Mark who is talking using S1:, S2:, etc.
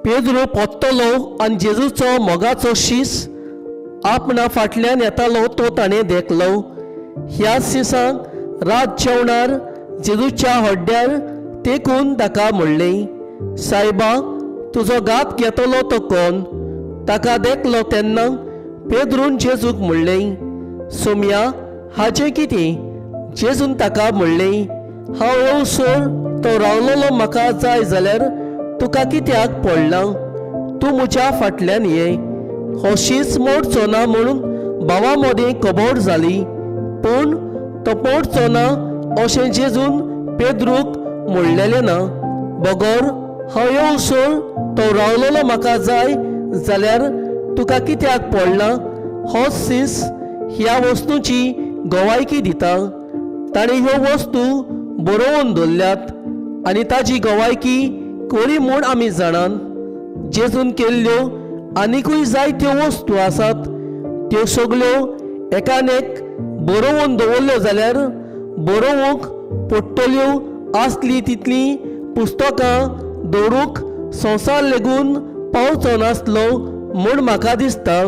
S1: पेद्रू पोत्तलो आनी जेजूचो मोगाचो शीस आपणा फाटल्यान येतालो तो ताणें देखलो. ह्या शिसांक रात जेवणार जेजूच्या हड्ड्यार तेकून ताका म्हणलें, सायबा, तुजो घात घेतलो तो कोण? ताका देखलो तेन्ना पेद्रून जेजूक म्हणलें, सोमया, हाचें कितें? जेजून ताका म्हणलें, हांव येवसर तो रावलेलो म्हाका जाय जाल्यार तुका कित्याक पडलां? तूं म्हज्या फाटल्यान ये. हो शीस मोडचो ना म्हणून भावा मदीं खबर जाली, पूण तो मोडचो ना अशें जेजून पेद्रूक म्हणलेलें ना, बगर हांव येवसर तो रावलेलो म्हाका जाय जाल्यार तुका कित्याक पडलां? हो शीस ह्या वस्तूची गवायकी दिता. ताणें ह्यो वस्तू बरोवन दवरल्यात आनी ताजी गवायकी खरी म्हूण आमी जाणात. जेजून केल्ल्यो आनिकूय जायत्यो वस्तू आसात. त्यो सगल्यो एकान एक बरोवन दवरल्यो जाल्यार बरोवंक पडटल्यो आसली तितलीं पुस्तकां दवरूंक संवसार लेगून पावचो नासलो म्हूण म्हाका दिसता.